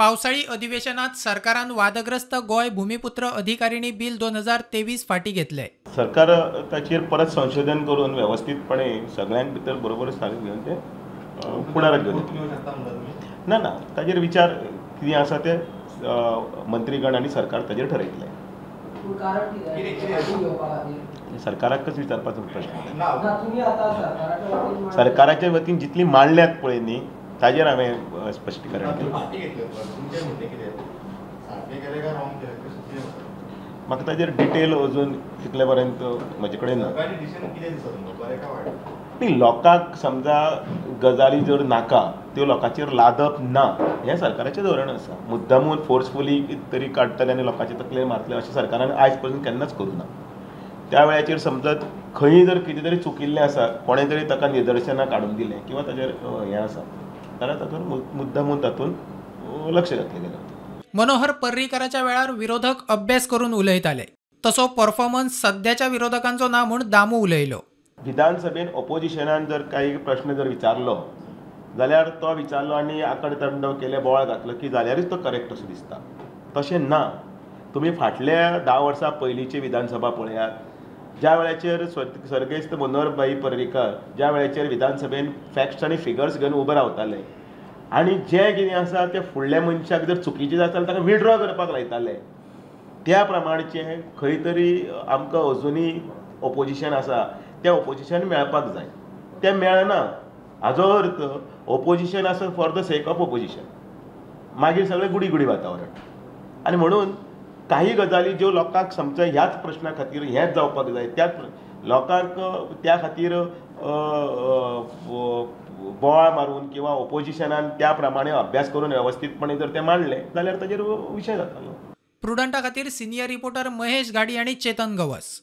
पावसाळी अधिवेशनात सरकारान वादग्रस्त गोंय भूमिपुत्र अधिकारिणी बिल 2023 फाटी घेतले। सरकार ताचेर परत संशोधन करून वेवस्थीतपणे सगळ्यांक भितर बरोबर सांगून घेवन ते फुडाराक घेवन ना ना ताचेर विचार कितें आसा ते मंत्रीगण आनी सरकार ताचेर ठरयतले। सरकाराकच विचारपाचो प्रश्न। सरकाराच्या वतीन जितली मांडल्यात पळय न्ही ताजेर हांवें स्पश्टीकरण केलें। म्हाका ताजेर डिटेल अजून तितले पर्यंत म्हजे कडेन ना। न्ही, लोकांक समजा गजाली जर नाका त्यो लोकांचेर लादप ना हें सरकाराचें धोरण आसा। मुद्दामून फोर्सफुली कितें तरी काडटले आनी लोकांचे तकलेर मारतले अशें सरकारान आयज पर्यंत केन्नाच करूं ना। त्या वेळाचेर समजा खंय जर कितें तरी चुकिल्लें आसा, कोणें तरी ताका निदर्शनां काडून दिलें किंवा ताजेर हें आसा जाल्यार तातूंत मुद्दामून तातूंत लक्ष घातलें गेलें। मनोहर पर्रीकराच्या वेळार विरोधक अभ्यास करून उलयताले, तसो परफॉर्मन्स सद्याच्या विरोधकांचो ना म्हूण दामू उलयलो। विधानसभेन ओपोजिशनान जर काही प्रश्न जर विचारलो जाल्यार तो विचारलो आनी आकड तंडव केलें, बोवाळ घातलो की जाल्यारूच तो करेक्ट असो दिसता, तशें ना। तुमी फाटल्या 10 वर्सां पयलींची विधानसभा पळयात, ज्या वेळाचेर सर्गेस्त मनोहरभाई पर्रीकर ज्या वेळाचेर विधानसभेन फॅक्ट्स आनी फिगर्स घेवन उबे रावताले आनी जें कितें आसा तें फुडल्या मनशाक जर चुकीचें जाता जाल्यार ताका विड्रॉ करपाक लायताले, त्या प्रमाणचें खंय तरी आमकां अजुनूय ओपोजिशन आसा तें ओपोजिशन मेळपाक जाय, तें मेळना। हाजो अर्थ ओपोजिशन आसा for the sake of opposition, मागीर सगळें गुडी गुडी वातावरण। आनी म्हणून काही गजाली ज्यो लोकांक समजा ह्याच प्रश्ना खातीर हेंच जावपाक जाय, त्याच लोकांक त्या खातीर बोवाळ मारून किंवा ओपोजिशनान त्या प्रमाणे अभ्यास करून वेवस्थीतपणे जर तें मांडलें जाल्यार ताजेर विशय जातालो। प्रुडंटा खातीर सिनियर रिपोर्टर महेश घाडी आनी चेतन गवस।